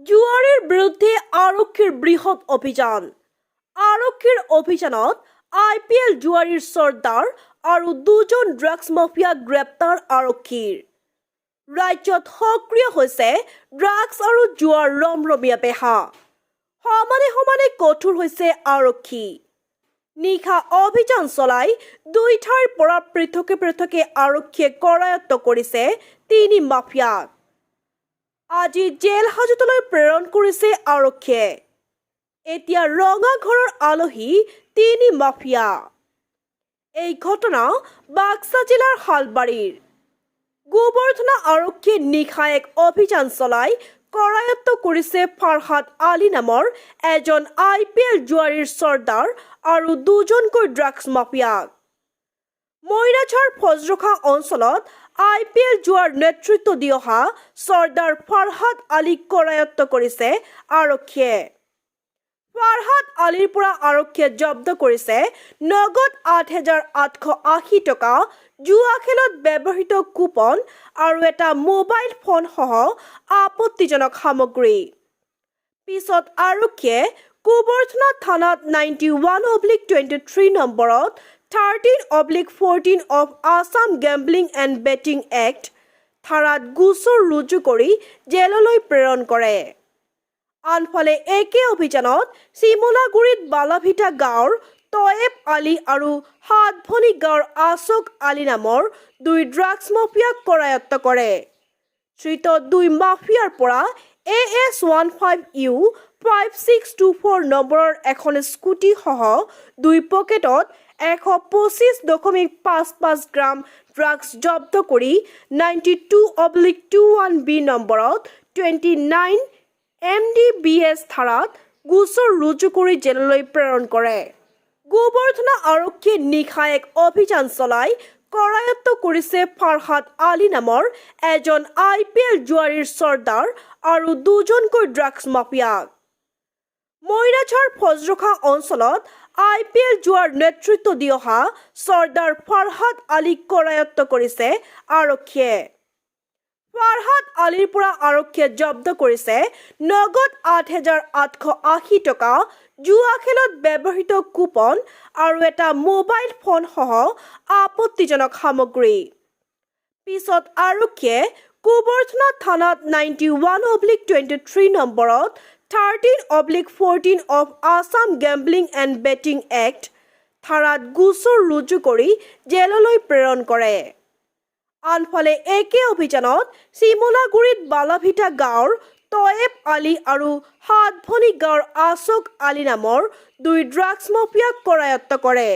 জুৱাৰীৰ বিৰুদ্ধে আৰক্ষীৰ বৃহৎ অভিযান। আৰক্ষীৰ অভিযানত আইপিএল জুৱাৰীৰ চৰ্দাৰ আৰু দুজন ড্ৰাগছ মাফিয়াক গ্ৰেপ্তাৰ আৰক্ষীৰ। ৰাজ্যত সক্ৰিয় হৈছে ড্ৰাগছ আৰু জুৱাৰ ৰমৰমীয়া বেহা। সমানে সমানে কঠোৰ হৈছে আৰক্ষী। নিশা অভিযান চলাই দুই ঠাইৰ পৰা পৃথকে পৃথকে আৰক্ষীয়ে কৰায়ত্ব কৰিছে তিনি মাফিয়াক। আজি জেল হাজতলৈ প্ৰেৰণ কৰিছে আৰক্ষীয়ে। এতিয়া ৰঙা ঘৰৰ আলহী তিনি মাফিয়া। এই ঘটনা বাক্সা জিলাৰ শালবাৰীৰ। গোবৰ্ধনা আৰক্ষীয়ে নিশা এক অভিযান চলাই কৰায়ত্ব কৰিছে ফাৰহাদ আলী নামৰ এজন আইপিএল জুৱাৰীৰ চৰ্দাৰ আৰু দুজনকৈ ড্ৰাগছ মাফিয়াক। মৈৰাঝাৰ ফজৰখা অঞ্চলত আইপিএল জুৱাৰ নেতৃত্ব দি অহা চৰ্দাৰ ফাৰহাদ আলীক কৰায়ত্ব কৰিছে আৰক্ষীয়ে। ফাৰহাদ আলীৰ পৰা আৰক্ষীয়ে জব্দ কৰিছে নগদ 8880 টকা, জুৱা খেলত ব্যৱহৃত কুপন আৰু এটা মোবাইল ফোনসহ আপত্তিজনক সামগ্ৰী। পিছত আৰক্ষীয়ে গোবৰ্ধনা থানাত 91/23 নম্বৰত 13/14 of Assam Gambling and Betting Act ধাৰাত গোচৰ ৰুজু কৰি জেললৈ প্ৰেৰণ কৰে। আনফালে একে অভিযানত চিমলাগুৰিত বালাভিটা গাঁৱৰ তয়েব আলী আৰু সাতভনী গাঁৱৰ আছক আলী নামৰ দুই ড্ৰাগছ মাফিয়াক কৰায়ত্ব কৰে। ধৃত দুই মাফিয়াৰ পৰা AS 15 U 5624 নম্বৰৰ এখন স্কুটীসহ দুই পকেটত 125.55 গ্ৰাম ড্ৰাগছ জব্দ কৰি 92/21 B নম্বৰত 29 MDPS ধাৰাত গোচৰ ৰুজু কৰি জেললৈ প্ৰেৰণ কৰে। গোবৰ্ধনা আৰক্ষীয়ে নিশা এক অভিযান চলাই কৰায়ত্ব কৰিছে ফাৰহাদ আলী নামৰ এজন আইপিএল জুৱাৰীৰ চৰ্দাৰ আৰু দুজনকৈ ড্ৰাগছ মাফিয়াক। মৈৰাঝাৰ ফজৰখা অঞ্চলত আইপিএল জুৱাৰ নেতৃত্ব দি অহা চৰ্দাৰ ফাৰহাদ আলীক কৰায়ত্ব কৰিছে আৰক্ষীয়ে। ফাৰহাদ আলীৰ পৰা আৰক্ষীয়ে জব্দ কৰিছে নগদ 8880 টকা, জুৱা খেলত ব্যৱহৃত কুপন আৰু এটা মোবাইল ফোনসহ আপত্তিজনক সামগ্ৰী। পিছত আৰক্ষীয়ে গোবৰ্ধনা থানাত 91/23 নম্বৰত 13/14 of Assam Gambling and Betting Act ধাৰাত গোচৰ ৰুজু কৰি জেললৈ প্ৰেৰণ কৰে। আনফালে একে অভিযানত চিমলাগুৰিত বালাভিটা গাঁৱৰ তয়েব আলী আৰু সাতভনী গাঁৱৰ আছক আলী নামৰ দুই ড্ৰাগছ মাফিয়াক কৰায়ত্ব কৰে।